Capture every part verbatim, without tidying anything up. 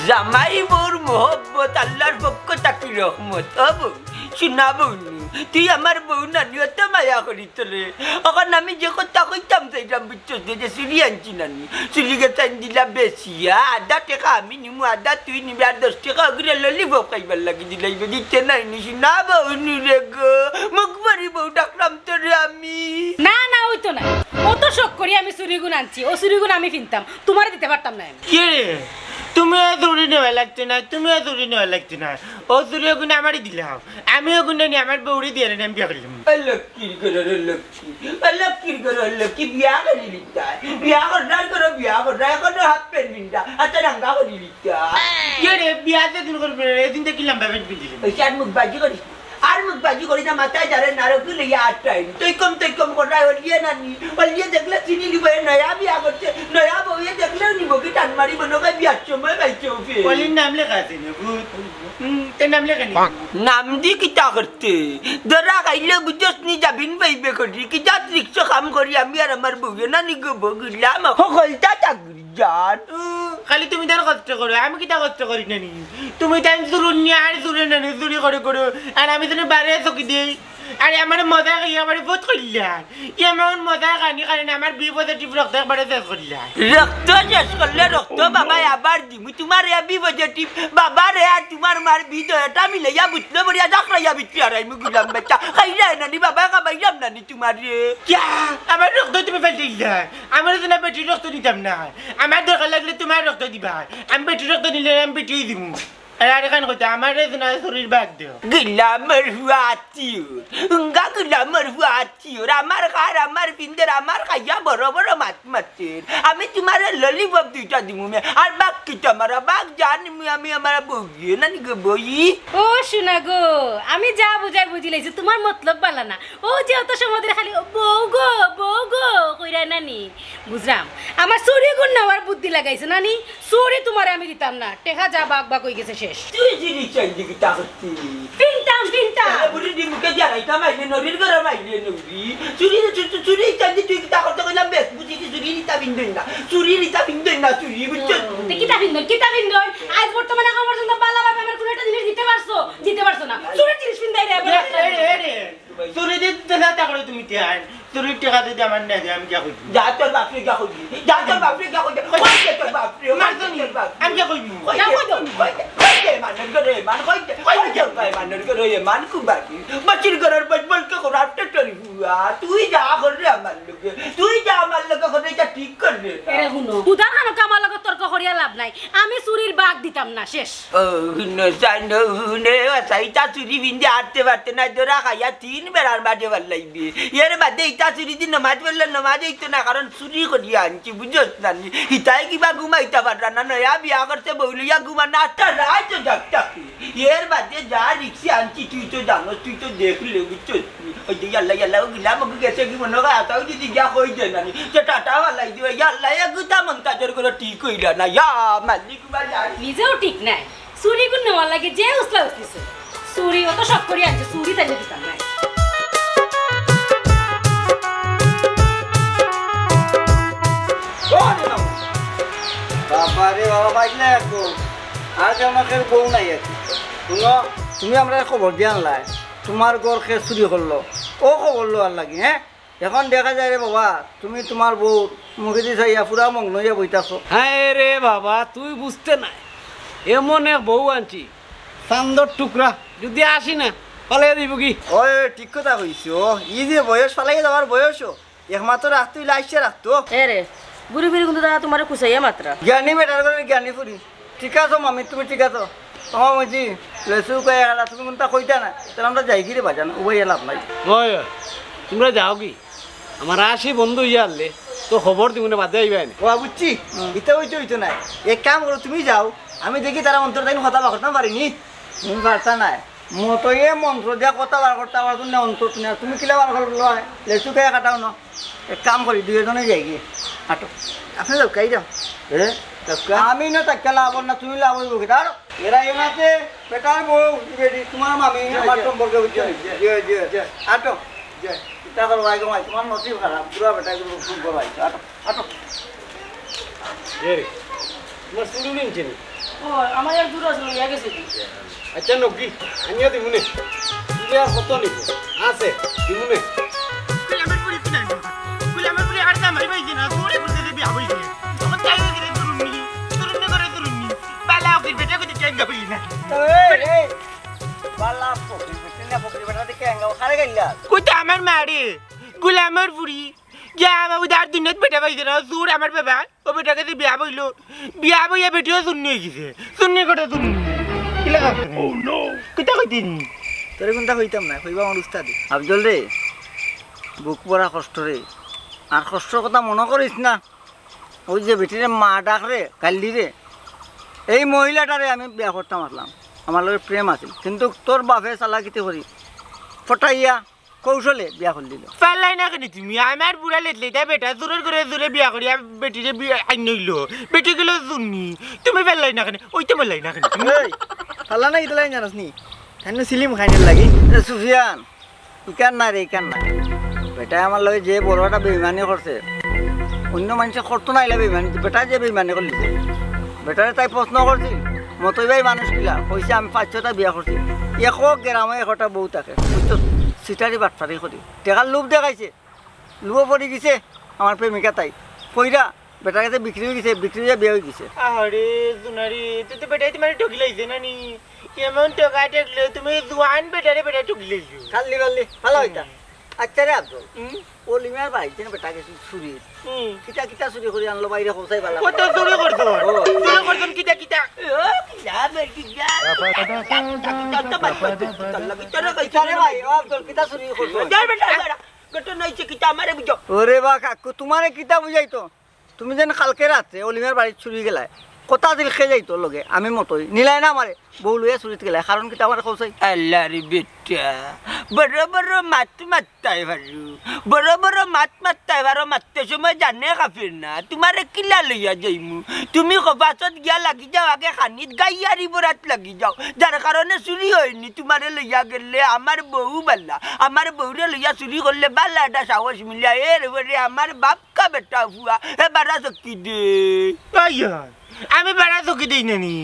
জামাই বউর মহব্বত, আল্লার পক্ষ থাকি রহমত। ও বউ, সোনা বউ নু, তুই আমার বউ নানি, অত মায়া করি তোরে। অখন আমি যে কথা কইতাম চাইরাম, বুঝছস, যে, যে চুড়ি আনছি নানি, চুড়ি গেছাইন দিলা বেচিয়া, আধা টেকা আমি নিমু, আধা তুই নিবে, আর দশ টেকা অগুরে ললিপপ খাইবার লাগি দিলাইবে, দিতে নাই নি, সোনা বউ নু রে গো, মুখ ভরি বউ ডাকলাম তোরে আমি। না, না, অইতো না। অত শখ করি আমি চুড়িগুন আনছি, অউ চুড়িগুন আমি ফিনতাম, তুমারে দিতে পারতাম না আমি। কিরে, তুমিও চুড়ি নেওয়া লাগতো না, তুমিও চুড়ি নেওয়া লাগতো না। অউ চুড়ি অগুন আমারে দিলাও, আমি অগুন নি আমার বউরে দিয়া নি আমি বিয়া করলাম। ও লক্ষ্মীর ঘরর লক্ষ্মী, ও লক্ষ্মীর ঘরর লক্ষ্মী, বিয়া করিলিতা। বিয়া কররার ঘরো বিয়া কররা, অখনো হাফ প্যান্ট পিন্দা, আচ্ছা, রাঙ্গা করিলিতা। কিরে, বিয়া যেদিন করবে, এদিন তো কি লম্বা প্যান্ট পিন্দিলি? ওই আর মুখ বাজি করিস, আর মুখ বাজি করিস না, মাথায় যারে নারকি লইয়া আটকাইন। তৈকম তৈকম কররা, অলিয়ে নানি, অলিয়ে দেখলে চিনি নিব, এ নয়া বিয়া করছে, নয়া বউয়ে দেখলেও নিব কি টান মারি, মনে হয় বিয়ার সময় পাইছে ওকে। অলির নাম লেখা আছে না, ভূত। হুম, তোর নাম লেখা নি? নাম দি কিতা করতে? ধরা খাইলে বুঝছস নি, যাবিন পাইবে করি, কিতা ত্রিকশো কাম করি আমি আর আমার বউয়ে নানি গো বগিলাম, হকলতা চাকরি জান। উম, খালি তুমি তার কষ্ট করো, আমি কিতা কষ্ট করি নানি? তুমি তাই চুরুন নিয়ে আর চুরে নানি, চুরি করে করো, আর আমি তুমি বারে চকি দেই। আরে আমার মজা খাই, আমার ভোট করলাম। এমন মজা খানি কারণে আমার বি পজিটিভ রক্ত একবারে শেষ করলাম। রক্ত শেষ করলে রক্ত বাবায় আবার দিমু। তুমার এ বি পজিটিভ বাবারে আর তুমার মার বি দয়টা মিলাইয়া বুঝলো বড়িয়া জাকরাইয়া বিক্রি হারাইমু গুলাম বাচ্চা। খাইলাই নানি বাবায়, খাবাইলাম নানি তুমারে। কিয়া? আমার রক্ত তুমি ফেলতে দিলা। আমার তো না বেটির রক্ত নিতাম না। আমার দরকার লাগলে তুমার রক্ত দিবা। আমি বেটির রক্ত নিলে আমি বেটিয়ে দিমু। আরে, আরে, খান কইতে, আমারে তো না চুরির ভাগ দিও। গিলামর ফুয়া আত্তিউর, উঙ্গা গিলামর ফুয়া আত্তিউর, আমার খার, আমার পিন্দের, আমার খাইয়া বড় বড় মাত মাতের। আমি তুমারে ললিপপ দুইটা দিমু মে, আর বাক কিতা মারা, বাক জানি মু আমি আমার বউয়ে নানি গো বই। ও সোনা গো, আমি যা বুঝার বুঝিলাইছি, তুমার মতলব বালা না। ও যে অত সময় ধরে খালি বউ গো, বউ গো কইরা নানি। বুঝলাম, আমার চুড়িগুন নেওয়ার বুদ্ধি লাগাইছো নানি। চুড়ি তুমারে আমি দিতাম না, টেকা যা বাক বাক অই গেছে শেষ। তুই জিনিস চাইলি কিতা করতি? ফিনতাম, ফিনতাম। তাহলে বুড়ি দি মুখে দিয়া রাইতা মাইলে নরির ঘরে মাইলে নরি। চুড়ি, চু-, চু-, চুড়ি চাইলি তুই কিতা করতে কইলাম বেশ, বুঝি কি চুড়ি নিতা ফিন্দই না। চুড়ি নিতা ফিন্দই না, চুড়ি, বুঝছো? হুম, তে কিতা ফিন্দন, কিতা ফিন্দন? আজ বর্তমানে এখন পর্যন্ত বালা ভাবে আমার কোনো একটা জিনিস দিতে পারছো? দিতে পারছো না। চুড়ির জিনিস ফিন্দাই রে, এ, এ, এ, এ। চুরি দিতে না থাকলে তুমি তে আইন। চুরির টেকা যদি আমার না দেয়, আমি কিয়া কইবো? যা তোর বাপরে গিয়া কইবি। যা তোর বাপরে গিয়া কইবি। কই দে তোর বাপরে, কই দে তোর বাপরে? আমি কিয়া কইবো? কই দে, কই দে, কই দে, কই দে, মানর ঘরে, মান কই দে, কই দে, কই মানর ঘরে, মান কুবাকি। বাচির ঘরর বজবল কে করাতে তোর বুয়া। তুই যা কর রে আমার লগে। তুই যা আমার লগে কর রে, এটা ঠিক কর রে। এরে হুনো, উদার খানো কামার লগে তর্ক করিয়া লাভ নাই। আমি চুরির ভাগ দিতাম না, শেষ। ও, হুনো, চাই না, হুনে, আচ্ছা, ইটা চুরি বিন্দে আটতে পারতে না, দরা খাইয়া তিন বেড়ার মাঝে পাল্লাইবে। এর বাদে ইটা চুরি দি নমাজ পড়লে নমাজ হইতো না, কারণ চুরি করিয়া আনছি, বুঝছস না নি? ইটায় কিবা ঘুমাইতা পাররা না, নয়া বিয়া করছে, বউ লইয়া ঘুমা না, আটটা রাইত যাক থাকি। এর বাদে যা রিক্সে আনছি, তুই তো জানোস, তুই তো দেখলে, বুঝছস নি? ওই যে ইয়াল্লা, ইয়াল্লা, ও গিলা, আমাকে গেছে কি মনে হয়, আতাও যদি গিয়া কই দে না নি, যে টাটা বালাই দিও, ইয়াল্লা, এ গুতা মন্তাজর করে ঠিক হইল না, ইয়া মালিক। নিজেও ঠিক নাই, চুড়িগুন নেওয়ার লাগি যে উসলা উসলিছে। চুড়ি অত শখ করি আনছে, চুড়ি তাইলে দিতাম নাই। বাবা রে বাবা, বাইক না একদম। আজ আমাকে বউ নাই আর কি। শুনো, তুমি আমরারে খবর দিয়া আনলায়, তুমার ঘর কে চুরি করলো, ও খবর লওয়ার লাগি, হ্যাঁ? এখন দেখা যায় রে বাবা, তুমি তুমার বউর মুখেদি চাইয়া পুরা মগ্ন হইয়া বইতাছো। হায় রে বাবা, তুই বুঝতে নাই, এমন এক বউ আনছি, চান্দর টুকরা, যদি আসি না, ফালাই দিব কি? ওই ঠিক কথা কইছো, ই যে বয়স ফালাই যাওয়ার বয়স, একমাত্র রাখতে হইলে আইসে রাখতো। এ রে, ঘুরি ফিরি কিন্তু তারা তুমারে কুচাইয়া মাতরা। জ্ঞানী বেটার ঘরে জ্ঞানী ফুরি। ঠিক আছে মামি, তুমি ঠিক আছো? তোমার মজি, লেসু কয়ে গেলা, তুমি কোনটা কইতা না? তাহলে আমরা যাই গিরে বাজান, উবাইয়া লাভ নাই। ওই, তুমরা যাও কি? আমার আসি বন্ধু ইয়া আনলে, তো খবর দিমুনে বাদে আইবা এনে। ও, বুঝছি। হুম। ইতা হইতে হইতো না। এক কাম করো, তুমি যাও, আমি দেখি তারা অন্তর তাইন কথা বার করতাম পারিনি। তুমি পারতা না। মতয়ে মন্ত্র দিয়া কথা বার করতে পারতো না, অন্তর তুমি, তুমি কিলা বার করলো হয়? লেসু কয়ে কাটাও না। এক কাম করি, দুইজনে যাই গিয়ে। আটো। আপনি যাও, কাই যাও। এ? যাও কা? আমি না তাকে লাভ না, তুমি লাভ হইব কি? আর এরা এনাতে বেটার বউ, বেটি, তোমার মামি, আমার সম্পর্কে বুঝছো? জি, জি, জি। আটো। জি। ইতা করো ভাই, তোমার, তোমার নসিব খারাপ, পুরা বেটা গুলো খুব বড় হইছে। আটো, আটো। এ রে, তোমার চুড়ি নিনছে নি? ও, আমার এক দূর আছে, লইয়া গেছে কি? আচ্ছা, নকি, আনিয়া দিমুনে। তুই আর কত নিব? আছে, দিমুনে। তুই আমার পুরি কিনা নিব? তুই আমার পুরি আর দাম হইবে কিনা? তোরে বুঝতে দিবি, হইবে। তখন তাই হয়ে গেলে তরুণী, তরুণী করে তরুণী। বালা ওকে বেটা করে কেন গাবি না? এই, এই, বালা ফকির বেটা না, ফকির বেটা দেখে এঙ্গা খারে গেলা। কই তো আমার মারে, গোলামের পুরি। যা বাবু, তার দুনিয়াত বেটা পাইছে না, চুর আমার বাবা। ও বেটার কাছে বিয়া বইলো, বিয়া বইয়া বেটিও চুন্নি হয়ে গেছে। চুন্নি করে চুন্নি। কিলা কথা? কিতা কইতে নি? তোরে কোনটা কইতাম না, কইবা আমার উস্তাদে। আফজল রে, বুক ভরা কষ্ট রে। আর কষ্টর কথা মনে করিস না। ওই যে বেটিরে মা ডাক রে, কাল্লি রে। এই মহিলাটারে আমি বিয়া করতাম আসলাম, আমার লগে প্রেম আছিল, কিন্তু তোর বাপে চালাকিতে করি ফটাইয়া কৌশলে বিয়া করি দিল। পারলাই না কেন তুমি? আমার বুড়া লেটলেটা বেটা জোরের করে জোরে বিয়া করিয়া বেটিরে বিয়া আইন হইলো। বেটি গেল চুন্নি। তুমি পারলাই না কেন? ওই তো পারলাই না কেন তুমি? এই, হালা না ইতলাই জানাস নি? হেন সিলিম খাইনের লাগি। এ সুফিয়ান, ইকার না রে, ইকার না। বেটায় আমার লগে যে বড় একটা বেইমানি করছে, অন্য মানুষে করতো না ইলা বেইমানি, বেটায় যে বেইমানি করলিছে। বেটারে তাই প্রশ্ন করছিল, "মতই ভাই মানুষ কিলা?" কইছে, "আমি পাঁচ ছটা বিয়া করছি।" একক গ্রামে একটা বউ থাকে, বুঝছো? সিটারি বাটফারি করি। টেকার লোভ দেখাইছে, লোভে পড়ি গেছে আমার প্রেমিকা তাই। কইরা বেটার কাছে বিক্রি হয়ে গেছে, বিক্রি হয়ে বিয়া হয়ে গেছে। আরে জুনারি, তুই তো বেটাই তোমার ঠকিলাইছে না নি? এমন ঠকা ঠকলে তুমি জোয়ান বেটারে বেটা ঠকিলাইছো। খাল্লি বাল্লি, ভালা হইতা। আচ্ছা রে আফজল, হুম? অলিমার বাড়িত যেন বেটা গেছিল চুরি। হুম। কিতা কিতা চুরি করি আনলো বাইরে, হোসাই বালা। কত চুরি করছো? ও। চুরি করছো কিতা কিতা? ও, কিতা বে, কিতা? কিতা রে ভাই, ও আফজল, কিতা চুরি করছো? যা বেটা, যা। ঘটনা হইছে কিতা আমারে বুঝাও। ওরে বা কাকু, তোমারে কিতা বুঝাইতো? তুমি যেন কালকে রাত্রে অলিমার বাড়িত চুরি গেলায়, কথা দিল খে যাইতো লগে, আমি মতই। নিলায় না আমারে, বউ লইয়া চুরিত গেলায়, কারণ কিতা আমারে কওছাই? আল্লাহর বেটা, বড় বড় মাত মাততায় পারো, বড় বড় মাত মাততায় পারো, মাততে সময় জানে কাফের না, তোমারে কিলা লইয়া যাইমু? তুমি কবাচত গিয়া লাগি যাও, আগে খানিত গাইয়ারি বরাত লাগি যাও, যার কারণে চুরি হয়নি, তোমারে লইয়া গেলে আমার বউ বালা, আমার বউরে লইয়া চুরি করলে বালা একটা সাহস মিলিয়া, এর উপরে আমার বাপ কা বেটা ফুয়া, এ বারা চকি দে। ভাইয়া, আমি বারা চকি দেই না নি।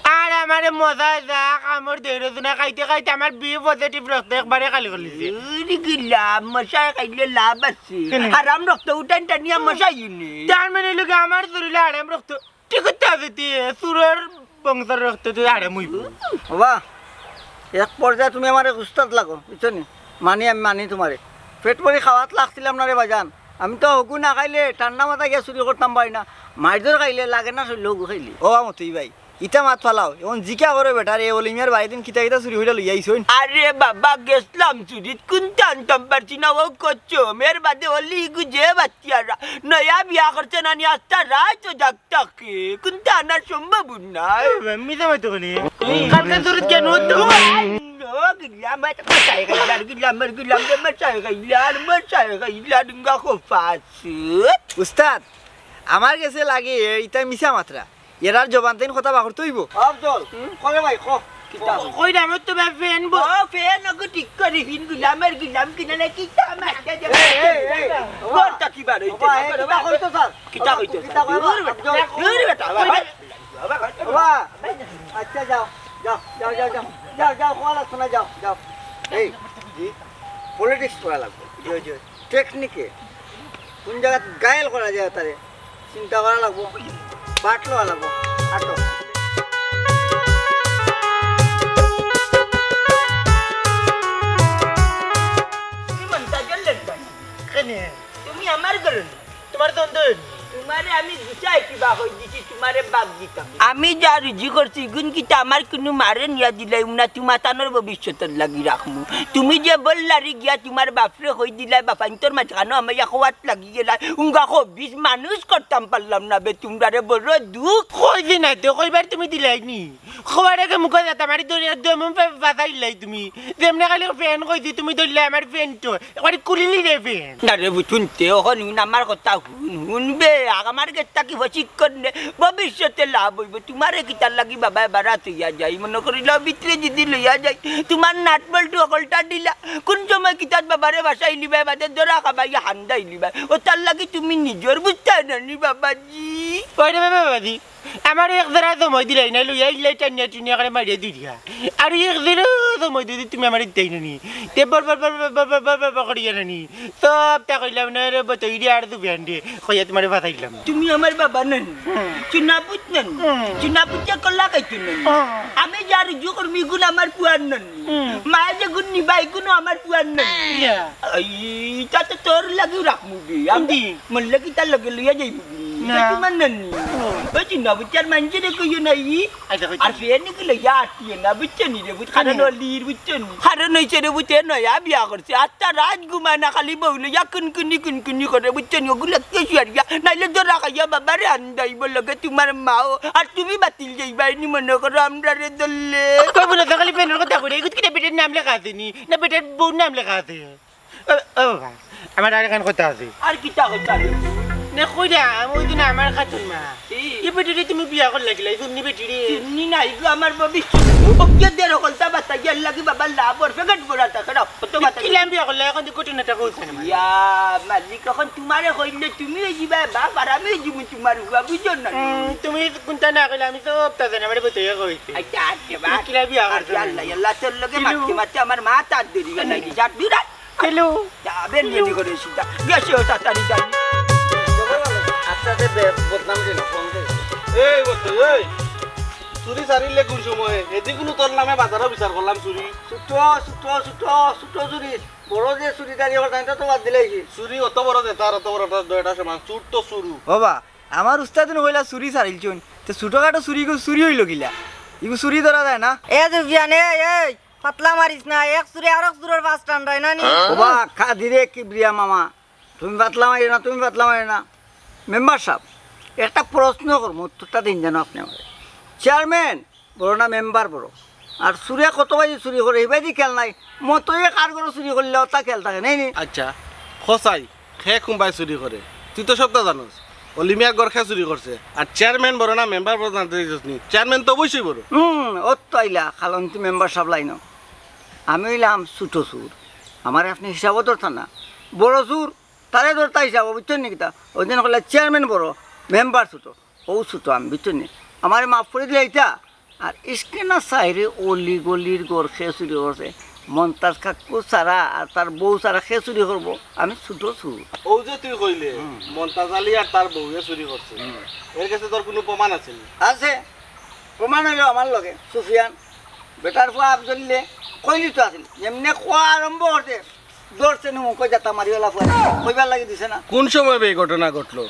আর আমারে মজায় যা কামড় দেই রোজ না খাইতে খাইতে আমার বি পজিটিভ রক্ত একবারে খালি করি দিছে। উরি গিলা, মশায় খাইলে লাভ আছে। কেনে? হারাম রক্ত উঠান টানিয়া মশায় ইউনি। তার মানে লোকে আমার শরীরে হারাম রক্ত ঠিক করতে হবে তুই, চুরের বংশর রক্ত তুই হারাম হইব। বাবা, এক পর্যায়ে তুমি আমার এক উস্তাদ লাগো, বুঝছো নি? মানি আমি মানি তোমারে। পেট ভরি খাওয়াত লাগছিলাম না রে বাজান। আমি তো হগু না খাইলে ঠান্ডা মাথা গিয়া চুরি করতাম পারি না। মাইর ধর খাইলে লাগে না শরীর হগু খাইলে। ও মতই ভাই, ইতা মাত ফালাও। এখন জিকা করো বেটারে, অলিমিয়ার বাড়িত দিন কিতা কিতা চুরি করিয়া লইয়া আইছইন। আরে বাবা, গেছলাম চুরিত, কুনতা আনতাম পারছি না, ও কচ্চম। এর বাদে অলি ইগু যে বাচ্চারা, নয়া বিয়া করছে না নি, আস্তা রাইত ও জাগতা কে? কুনতা আনার সম্ভব নায়। এ, মিছা মাতো কেনে? কালকে চুরিত কেনে তো? ও গিলা, আমার মশায় খাইলার, গিলা, আমার গিলা, আমার মশায় খাইলার, মশায় খাইলার, ইঙ্গা খোফা আছে। উস্তাদ, আমার গেছে লাগে ইতা মিছা মাতরা। এরার জবান তাইন কথা বার করতে অইবো। আফজল, হুম? কও রে ভাই, কও। কিতা? কই না, আমার তো ভাই ফ্যান ব- ও, ফ্যান ওকে ঠিক করি, ফিন গুলামের গুলাম কিনা না, কিতা মারতে দে। এই, এই, এই, বাবা। তোর তো কি বার হইছে? বাবা, এই কিতা কইতো স্যার? কিতা কইতো কিতা স্যার? কইতো? দূর বেটা, আফজল। দূর বেটা, বাবা। বাবা, আচ্ছা, যাও, যাও, যাও, যাও, যাও, যাও, যাও, কল আসো না, যাও, যাও। এই, জি, পলিটিক্স করা লাগবো। জি, জি। টেকনিকে কোন জায়গাত ঘায়েল করা যায় তারে চিন্তা করা লাগবো, বাট লওয়া লাগবো। আটো। তুমি মন্তাজর লেন ভাই। কেনে? তুমি আমার ঘরে নি। তোমার দ্বন্দ্ব হয়নি। তোমারে আমি গুছাই কিবা কই দিছি, তোমারে বাগ দিতাম। আমি যা রুজি করছি, ইগুন কিতা আমার কুনু মারে নিয়া দিলাইমু না, তোমার তানর ভবিষ্যতর লাগি রাখমু। তুমি যে বললারি গিয়া তোমার বাপরে কই দিলাই, বাপাইন্তর মাঝখানো আমার ইয়া খোয়াত লাগি গেলাই, উঙ্গা খবিস মানুষ করতাম পারলাম না বে, তোমরারে বড় দুঃখ। কই দি নাই তো, কইবার তুমি দিলাই নি? খোয়ার আগে মুখে যাতা মারি ধরিয়া দমে বাজাইলাই তুমি। যেমনে খালি ফ্যান কইছি, তুমি ধরলে আমার ফ্যান তো। একবারে কুলিলি রে ফ্যান। না রে, বুঝুন তে, অখন হুন আমার কথা, হুন, হুন বে। আমার গেছ থাকি প্রশিক্ষণ নে, ভবিষ্যতে লাভ অইবো। তুমারে কিতার লাগি বাবায় বারাত অইয়া যাই, মনো করিলাও ভিতরে যদি লইয়া যাই, তুমার নাট বল্টু অকলতা ঢিলা, কুন সময় কিতাত বাবারে ভাসাইলিবায়, বাদে ধরা খাবাইয়া হান্দাইলিবায়। অতার লাগি তুমি নিজর বুঝতায় না নি বাবাজি। ওই রে বাবা, বাবাজি, আমারে এক জরা সময় দিলায় না, লইয়া ইলাই টানিয়া টুনিয়া করে মারিয়া দিলিয়া। আর এক জরা সময় যদি তুমি আমারে দিতায় না নি, তে বর বর বর বর করিয়া না নি, সবতা কইলাম না রে, বতইরে আর দুবিয়ান রে, কইয়া তুমারে ফাসাইলাম। তুমি আমার বাবা নানি, হুম। চুনা পুত নানি, হুম। চুনা পুতে কলা খাইতো নানি। হুম। আমি যা রুজু করমু ইগুন আমার পুয়ার নানি। হুম। মায়ে যেগুন নিবা ইগুনও আমার পুয়ার নানি। ইয়া। এই, তা তো তোর লাগিও রাখমু বে। আমি হুম। মরলে কিতার লগে লইয়া যাইবি? না। তা তুমার নানি। হুম। ওই চুনা পুতে আর মানষরে কইও না ই। আচ্ছা, কইছি। আর ফের নাকি লইয়া আটিও না, বুঝছো নি রে, বুঝ-, কারণ হুম। অলির, বুঝছো নি? কারণ অইছে রে, বুঝছো, নয়া বিয়া করছে। আস্তা রাইত ঘুমায় না, খালি বউ লইয়া কুনকুনি, কুনকুনি করে, বুঝছো নি? অগুলা কে শুয়ার গিয়া, নাইলে ধরা খাইয়া বাবারে আন্দাইবো লগে তুমার মাও। আর তুমি বাতিল যাইবায় নি মনো করো আমরারে ধরলে। কই বলো তো, খালি ফেনর কথা কইরা, ইগুত কিতা বেটার নাম লেখা আছে নি? না বেটার বউর নাম লেখা আছে? ও, ও বাবা, আমার আরেকখান কথা আছে। আর কিতা কথা আছে? নে কইরা, আমি ওই দিন আমার খাতুন মা। কি? ই বেটিরে তুমি বিয়া করলা কিলা, ই চুন্নি বেটিরে? চুন্নি না, ইগু আমার ভবিষ্যৎ। ওকে দের হকলতা বাতা গিয়ার লাগি বাবার লাভ ওর ফেকেট বড়া তা কেন? অত বাতা কিলাম বিয়া করলা, এখন তো ঘটনাটা কইছে না। ইয়া, মালিক, এখন তুমারে কইলে তুমি অই যিবায় বাপ, আর আমি অই যিমু তুমার ফুয়া, বুঝো না? হুম, তুমি কুনটা না কইলে আমি তো অবতা জানি, আমারে বইতে কইছে। আচ্ছা, আচ্ছা, বাপ। কিলা বিয়া করছো? আল্লাহ, আল্লাহ, তোর লগে কিনু? মাততে মাততে আমার মাথাত ধরি গেল। যা, দূর আয়। হ্যালো। যাবে নি করে সিধা। গেছে ও তাড়াতাড়ি যাবে। আস্তে আস্তে বে-, বদনাম দিল, ফোন দে। এই বদনাম, এই। চুরি সারিলে কুন সময়? এদিকুনু তোর নামে বাজারো বিচার করলাম চুরি। ছোট, ছোট, ছোট, ছোট চুরি। বড় যে চুরিদারি করে, তাই তো বাদ দিলাইছি। চুরি অত বড় যে তার অত বড়, তার দুইটা সমান। চুর তো চুরু। ও বা, আমার উস্তাদে নু কইলা চুরি সারিলছইন। তে ছোটখাটো চুরি ইগু চুরি অইলো কিলা? ইগু চুরি ধরা যায় না? এ দুবিয়ান, এই, এই। ফাতলা মারিস না, এক চুরে আরক চুরর পাছ টানরায় না নি? ওবা, কাদিরে কিবরিয়া মামা, তুমি ফাতলা মারিও না, তুমি ফাতলা মারিও না। মেম্বার সাব, একটা প্রশ্ন করমু, উত্তরটা দিন যেন আপনে আমারে। চেয়ারম্যান বড় না মেম্বার বড়? আর চুরে কত বায়দি চুরি করে, হিবায়দি খেয়াল নাই। মতইয়ে কার ঘরো চুরি করলে অতা খেয়াল থাকে, নাই নি? আচ্ছা, কছাই, কে কুনবায় চুরি করে, তুই তো সবতা জানোস। অলি মিয়ার ঘর কে চুরি করছে? আর চেয়ারম্যান বড় না মেম্বার বড় জানতে চাইছস নি? চেয়ারম্যান তো অবশ্যই বড়। হুম, অত আইলা, খালন্তি মেম্বার সাব লাইনো। আমি অইলাম ছোট চুর। আমারে আপনে হিসাবো ধরতা না। বড় চুর, তারে ধরতা হিসাবো, বুঝছইন নি কিতা? ওই দিন কইলা চেয়ারম্যান বড়, মেম্বার ছোট। অউ ছোট আমি, বুঝছইন নি? আমারে মাফ করি দিলাইতা। আর ইসকে না সাইরে অলি গলির ঘর কে চুরি করছে? মন্তাজ কাকু ছাড়া আর তার বউ ছাড়া কে চুরি করবো? আমি ছোট চুর। অউ যে তুই কইলে, হুম। মন্তাজ আলী আর তার বউয়ে চুরি করছে। হুম। এর গেছে তোর কুনু প্রমাণ আছে নি? আছে। প্রমাণ অইলো আমার লগে, সুফিয়ান। বেটার ফুয়া আফজলিলে কইলি তো আছিল। যেমনে কওয়া আরম্ভ করছে, ধরছে নি মুখো জাতা মারিওয়ালা ফুয়া। কইবার লাগি দিছে না। কুন সময় বে এই ঘটনা ঘটলো?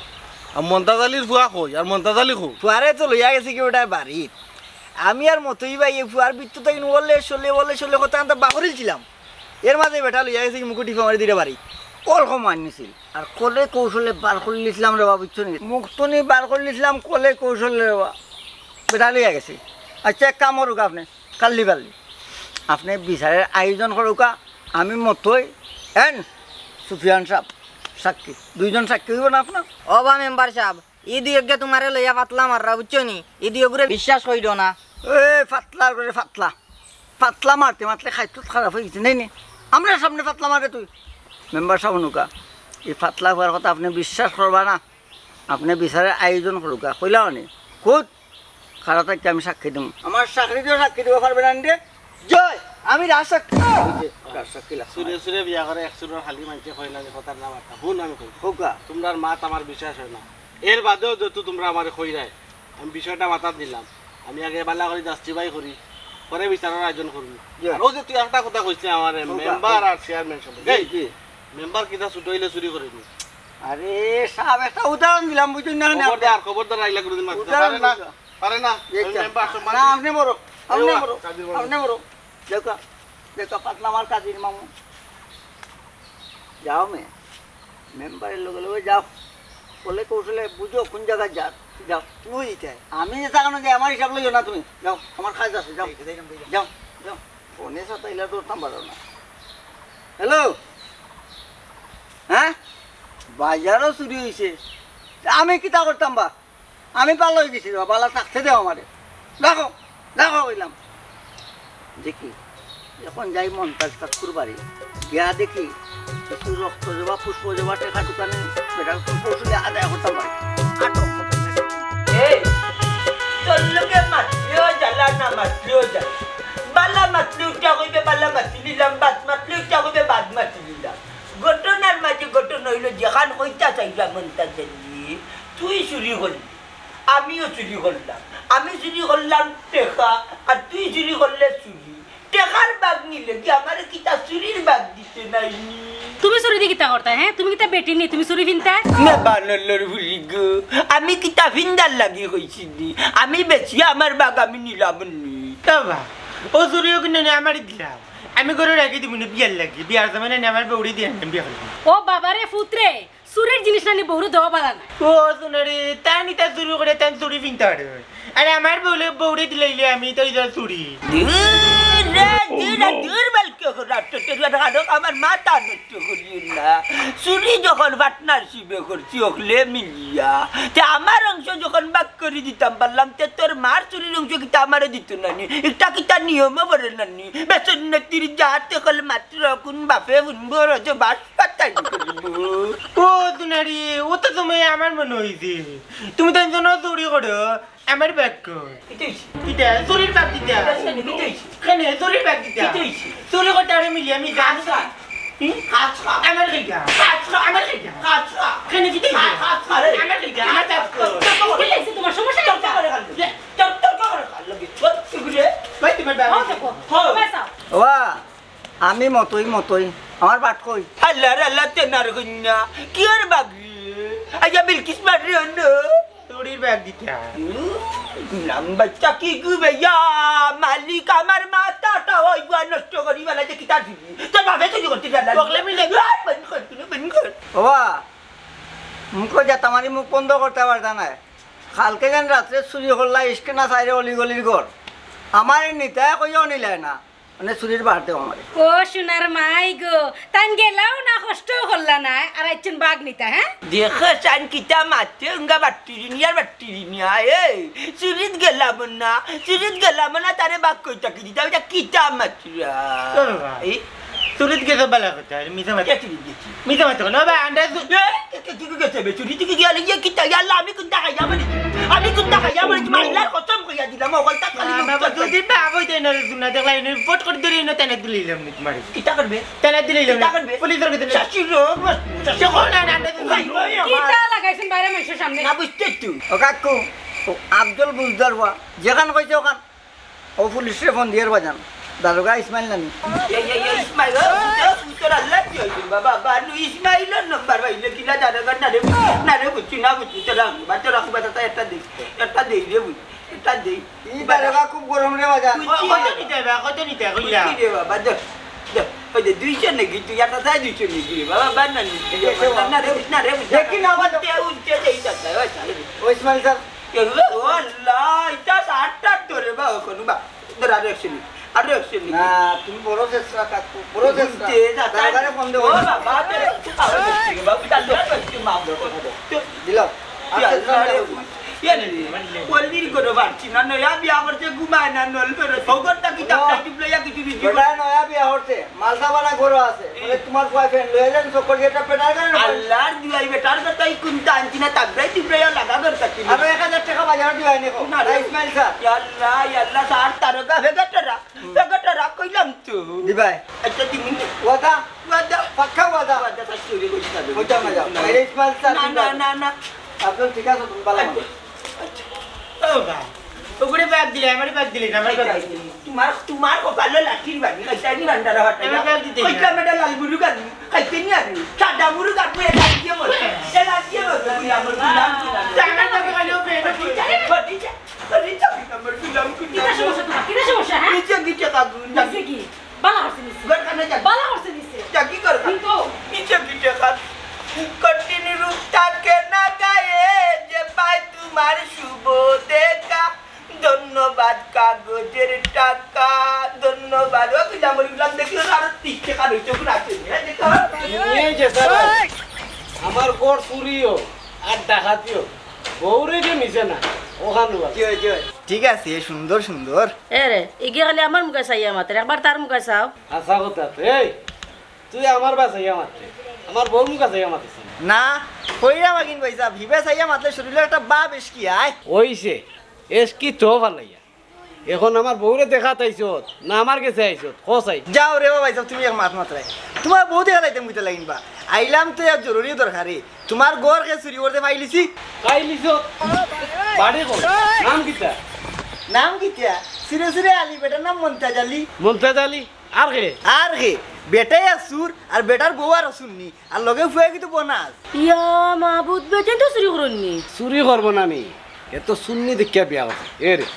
আর মন্তাজ আলীর ফুয়া কই? আর মন্তাজ আলী কই? ফুয়ারে তো লইয়া গেছে কি ওটায় বাড়িত। আমি আর মতই ভাই এই ফুয়ার বিত্ত তাই ওলে শোলে, ওলে শোলে কথা আনতে বাহরিলছিলাম। এর মাঝে বেটা লইয়া গেছে কি মুখো টিপা মারি দিরা বাড়ি। অল্প মানিছিল। আর কলে কৌশলে বার করিলিছিলাম রে বাবা, বুঝছো নি? মুখ তো নি বার করিলিছিলাম কলে কৌশলে রে বাবা। বেটা লইয়া গেছে। আচ্ছা, এক কাম করুক আপনে। কাল্লি বাল্লি। আপনে বিচারের আয়োজন করুকা, আমি মতই, এন সুফিয়ান সাব, সাক্ষী। দুইজন সাক্ষী অইবো না আপনার? ও বা মেম্বার সাব, ই দুইওগুয়ে তুমারে লইয়া ফাতলা মাররা, বুঝছো নি? ই দুইওগুরে বিশ্বাস করিও না। এ, ফাতলার ঘরে ফাতলা। ফাতলা মারতে মারতে খাইতো খারাপ অই গেছে, নেই নি? আমরার সামনে ফাতলা মারে তুই। মেম্বার সাব হুনুকা, ই ফাতলা ফুয়ার কথা আপনে বিশ্বাস করবা না। আপনে বিচারের আয়োজন করুকা, কইলা অনে। খুদ খাড়া থাকি আমি সাক্ষী দিমু। আমার চাকরি দিও সাক্ষী দিবা পারবে না রে? জয়, আমি রাজসাক্ষী। ওই যে, রাজসাক্ষী লাগছে। চুরে চুরে বিয়া করে এক চুরর খালি মানষে কয় না যে কথার নাম একটা। হুন আমি কই। কউকা। তুমরার মাত আমার বিশ্বাস অয় না। এর বাদেও যেহেতু তুমরা আমারে কইরায়, আমি বিষয়টা মাথাত নিলাম। আমি আগে বালা করি justify করি, পরে বিচারর আয়োজন করমু। জি। আর অউ যে তুই একটা কথা কইছলে আমারে, কউকা। মেম্বার আর চেয়ারম্যান সম্পর্কে। জি, এই, জি। মেম্বার কিতা ছোট অইলে চুরি করে নি? আরে সাব, একটা উদাহরণ দিলাম, বুঝছইন না? খবরদার, খবরদার, আইলা কোনোদিন মাতিস না। উদাহরণ পারে না, দিলাম। পারে না। আমি দেখছেন? মেম্বার সম্মান না, দিই। আপনে বড়, আপনে বড়, আপনে বড়। দেখো, দেখো, ফাতলা মার কাজির মামু। যাও মে, মেম্বারের লগে লগে যাও। কলে কৌশলে বুঝো কোন জাগাত যার। যাও, তুমি ওই দিতে। আমি যে থাকো না যে আমার হিসাব লইও না তুমি। যাও, আমার কাজ আছে, যাও। যাও, যাও। ফোনে সাথে ইলা ধরতাম পারো না। হ্যালো? হ্যাঁ? বাজারও চুরি অইছে। আমি কিতা করতাম বা? আমি বালা অই গেছি রে বা, বালা থাকতে দেও আমারে। রাখো, রাখো কইলাম। দেখি, এখন যাই মন্তাজ কাকুর বাড়ি, গিয়া দেখি কিছু রক্ত জবা, পুষ্প জবা, টেকা টুকা নি, বেটার কৌশলে আদায় করতাম পারি। আটক। এই, তোর লগে মাতলেও জ্বালা, না মাতলেও জ্বালা। বালা মাতলে উল্টা কইবে বালা মাতি নিলাম, বাদ মাতলে উল্টা কইবে বাদ মাতি নিলাম। ঘটনার মাঝে ঘটনা অইলো, যেখান কইতা চাইলাম মন্তাজ আলী, তুই চুরি করলি, আমিও চুরি করলাম। আমি চুরি করলাম টেকা, আর তুই চুরি করলে চুরি। টেকার বাগ নিলে কি আমারে কিতা চুরির বাগ দিতে নাইনি? তুমি চুরি দি কিতা করতায়, হে? তুমি কিতা বেটি নি? তুমি চুরি ফিনতায়? না বানল্লর ফুলি গো, আমি কিতা ফিন্দার লাগি কইছি নি? আমি বেচিয়া আমার বাগ আমি নিলাম নি। বাবা, ও চুরিও কিনে নে আমারে দিলাও। আমি ঘরো রাখি দিমু নি বিয়ার লাগি। বিয়ার সময় না নে আমার বউরে দিয়া আনতাম বিয়া করবো। ও বাবা রে ফুত রে, চুরির জিনিস নানি বউরে দেওয়া বালা না। ও সোনারে, তাই নি তা চুরি করে, তাই চুরি ফিনতে পারে। আরে আমার বউলে, বউরে দিলাইলে আমি তো ইতা চুরি। দূর রে, দূর রে, দূর বালকে রাত তো তেরুয়া ঢাকা আমার মাথা নষ্ট করিও না। চুরি যখন পার্টনারশিপে করছি, অকলে মিলিয়া, তে আমার অংশ যখন ভাগ করি দিতাম পারলাম, তে তোর মার চুরির অংশ কিতা আমারে দিত নানি? ইটা কিতা নিয়মে পড়ে নানি? বেসন্নতির জাত অকল মাত্র কোন বাপে হুনবো রজ বাস পাতাই করিব। ও সোনারে, ও তো তুমি আমার মনে অইছে। তুমি তো একজন চুরি করো, আমার বাগ কই? কিতা অইছে? কিতা? চুরির বাগ দিতা? কিতা অইছে? কিতা অইছে? কেনে? চুরির বাগ দিতা? কিতা অইছে? চুরি করতে আরে মিলি আমি গাছ খা। হুম? গাছ খা। আমার খাইগা। গাছ খা। আমার খাইগা। গাছ খা। কেনে কিতা অইছে? গাছ খা রে। আমার খাইগা। আমার বাগ কই? কি লাগছে তোমার? সমস্যা কি? তর্ক করে খালি। তর্ক করে খালি। সত্যি করে। ভাই, তোমার বাগ ও, দেখো। হ্যাঁ। পয়সা। ওয়া, আমি মতই, মতই। আমার বাগ কই? আল্লাহ রে আল্লাহ, তেনার কইন্যা। কি আর বাগি? আইয়া বিলকিস মাররে অন্য। চুরির বাগ দিতা। উম, নাম বাচ্চা কি গু ভাইয়া? মালিক আমার মাথাটা ওই বুয়া নষ্ট করি বেলা যে কিতা দিবি? তোর বাপে চুরি করতে জানা। বকলে মিলে। আয়, বন্ধ কর, তুই বন্ধ কর। ওবা, মুখো যা তামারি মুখ বন্ধ করতে পারতা না। কালকে যেন রাত্রে চুরি করলা, ইস্কে না চাইরে অলি গলির ঘর। আমারে নিতায় কইয়াও নিলায় না। মানে চুরির বাগ দেও আমারে। ও সোনার মাই গো, তাইন গেলাও না, কষ্টও করলা না, আর আইচ্ছন বাগ নিতা, হে? দেখো চাইন কিতা মাতে, উঙ্গা বাট্টিরি নিয়া, আর বাট্টিরি নিয়া, এই, চুরিত গেলাম না, চুরিত গেলাম না, তারে বাগ কই থাকি দিতা, ইটা কিতা মাতরা? চলো না। এই? চুরিত গেছো বালা কথা, আর মিছা মাত-, কে চুরিত গেছি? মিছা মাত না, বা, আন্দাজ এ, কে, কে, কে, কে, কে, চুরি থেকে গেলে ইয়ে কিতা, ইয়া আল্লাহ, আমি কুন্তা খাইয়া মারি? আমি কুন্তা খাইয়া মারি? তুমি আল্লাহর কসম কইয়া দিলাম, ও গলতা খালি না, মুখ বাবা, চলবে। যদি বাপ হইতে না রে, না দেখলাই, না, ফট করে ধরে না, তেনে দিলাইলাম নি তোমারে। কিতা করবে? তেনে দিলাইলাম নি। কিতা করবে? পুলিশের কাছে না। শাশুড়ি হোক, শাশুড়ি হোক। দেখো না, না, না, ভাই, ওই আমার। কিতা লাগাইছেন বাইরে মানুষের সামনে? না বুঝতে তুই। ও কাকু, ও আফজল বুঝদার ওয়া, যেখান কইছে ওখান। ও পুলিশরে ফোন দিয়ার বাজান, দারোগা ইসমাইল নানি। এই, এই, এই, ইসমাইল, ও, পুত্র, পুত্র, আল্লাহ কি হইছে? বাবা, বানু ইসমাইলর নম্বর পাইলে কিলা দারোগা? না রে, না রে, বুঝছি না, বুঝছি, তোরা, বা তোরা, বা তোরা একটা দে, একটা দে রে, বুঝ, একটা দে। ই দারোগা খুব গরম রে বাজান। বুঝছি কত রে। নিতে হবে, কত নিতে হবে, কইলা? বুঝছি রে বাবা, দে, দে, ওই যে দুইশো নাকি, তুই একটা চাই দুইশো নাকি রে বাবা, বান না নিতে, দেখে বাবা, না রে, না রে, বুঝ, দেখি না, বাবা। উঠতে, উঠতে, এই যাচ্ছে, ওই যাচ্ছে। ও ইসমাইল স্যার, ও আল্লাহ, ইটা আটটা ধরে বা, ওখানে বা। ধর, আরো একশো নি, আরো একশো নি। না, তুমি বড় চেষ্টা কাকু, বড় চেষ্টা। দারোগারে ফোন দেবো। ও বাবা, তোর একটু খাওয়া যাচ্ছে রে বাবু, তার দোকান একটু মাপ ধরো। দিলাম। ইয়া আল্লাহ রে, ইয়া রে, কলদির করে পারছি না, নয়া বিয়া করছে, ঘুমায় না, নল করে, সৌগরটা কি ও। চাপড়া টিপলে ইয়া কিছু দিছি। বেটা নয়া বিয়া করছে, মালসা বানা ঘরও আছে। বলে, "তোমার বয়ফ্রেন্ড লয়ে যান, চক্কর দিয়ে একটা পেটার গাড়ি না পাই।" আল্লাহর দুয়াই বেটার কথা, এই কুন্তা আনছি না, তাবড়াই টিপড়াই লাগা দরকার ছিল। আরো এক হাজার টাকা বাজারো দিবাই নি কও। না রে। ইসমাইল স্যার। ইয়া আল্লাহ, ইয়া আল্লাহ, স্যার, তারকা ভেগাটারা, ভেগাটারা কইলাম তো। দিবাই। আচ্ছা, দিমুন। ওয়াদা? ওয়াদা। পাক্কা ওয়াদা? ওয়াদা, স্যার, চুরি করিস না। ওইটা না যাও। না। আরে ইসমাইল স্যার, না, না, দিবাই। না, না। আপনি ঠিক আছে, তুমি ভালো আছো। আচ্ছা, আচ্ছা। ও ভাই, ওগুলো বাদ দিলে, আমারে বাদ দিলে না, আমারে বাদ দিলে। তোমার, তোমার কপালো লাঠির বাড়ি, খাইতে আমি রান্ডারা ফাটাই। আমি বাদ দিতে কইতাম না। এটা লাল মুরগ আনবি, খাইতে নি আনবি। সাদা মুরগ আনবি, এটা দিয়ে বল। এটা দিয়ে বল, তুই আমার গুলাম, গুলাম। জানা তো গেল, বেটা। খদিজা, খদিজা, তুই আমার গুলাম, গুলাম। কিতা সমস্যা তোমার? কিতা সমস্যা, হ্যাঁ? নিচে গিয়ে কাকু, নিচে কি? বালা করছে নিচে। ঘর কানে যা। বালা করছে নিচে। যা, কি করবা? কিন্তু নিচে গিয়ে কাকু। কঠিন রূপ থাকে না গায়ে, যে পায় তোমার শুভ দেখা। ধন্যবাদ কাগজের টাকা, ধন্যবাদ। ও, তুই আমার গুলাম দেখি, ওর আরো তিরিশ টাকা রয়েছে, ওগুলো আছে, হ্যাঁ, দেখো। নিয়ে যে স্যার, আমার ঘর চুরি হোক, আর ডাকাতিও। বউরে যে নিছে না, অখান বালা। জি অয়, জি অয়। ঠিক আছে, সুন্দর সুন্দর। এ রে, ইগিয়ে খালি আমার মুখে চাইয়া মাতের, একবার তার মুখে চাও। হাছা কথা তো, এই, তুই আমার বায় চাইয়া মাতরে, আমার বউর মুখে চাইয়া মাতিস না। না, কইরা মাগিন ভাইসাব, হিবায় চাইয়া মাতলে শরীলো একটা বাপ এসকি আয়। অইছে, এসকি তো ফালাইয়া। অখন আমার বউরে দেখাত আইছত, না আমার গেছে আইছত? ক চাই। যাও রে বা ভাইসাব, তুমি এক মাত মাতরায়। তুমার বউ দেখাত আইতাম কিতা লাগিন বা? আইলাম তো এক জরুরি দরকারে। তুমার ঘর কে চুরি করতে পাইলিছি। পাইলিছত? বাড়ি কই? নাম কিতা? নাম কিতা? সিরে সিরে আলী, বেটার নাম মন্তাজ আলী। মন্তাজ আলী? আর কে? আর কে? বেটায় এক চুর, আর বেটার বউ আরো চুরনি। আর লগে ফুয়া কিন্তু বোনাস। ইয়া মাবুদ, বেটিন তো চুরি করইন নি? চুরি করবো না নি? এ তো চুরনি দেখিয়া বিয়া করছে। এ রে,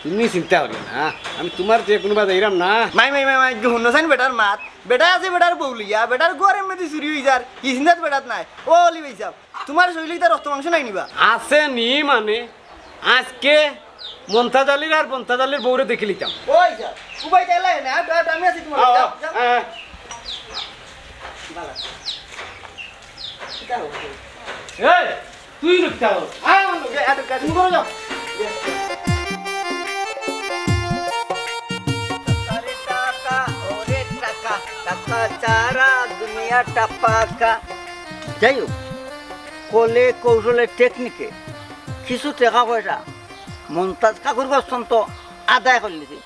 তুমি চিন্তা করিও না, হ্যাঁ? আমি তুমার যে কুনুবা যাইরাম না। মাই, মাই, মাই, মাই, একটু হুনো চাইন বেটার মাত। বেটা আছে বেটার বউ লইয়া, বেটার ঘর এমনেদি চুরি অই যার, ই চিন্তাত বেটাত নাই। ও অলি ভাইসাব, তুমার শরীলো কিতা রক্ত মাংস নাই নি বা? আছে নি মানে, আইজকে মন্তাজ আলীর আর মন্তাজ আলীর বউরে দেখিলিতাম। ওই যা, উবাই তাইলে না, আট, আট, আমি আছি তুমার লগে, যাও, যাও। আ, আ। বালা। কিতা অইছে? এই, তুই রুক যাও। আয় আমার লগে, আট, আট, তুমি করে যাও। আরে টাকা, ওরে টাকা, টাকা ছাড়া দুনিয়াটা ফাঁকা। যাই হোক, কলে কৌশলে টেকনিকে কিছু টেকা পয়সা মন্তাজ কাকুর গস্তন্ত আদায় করিলিছি।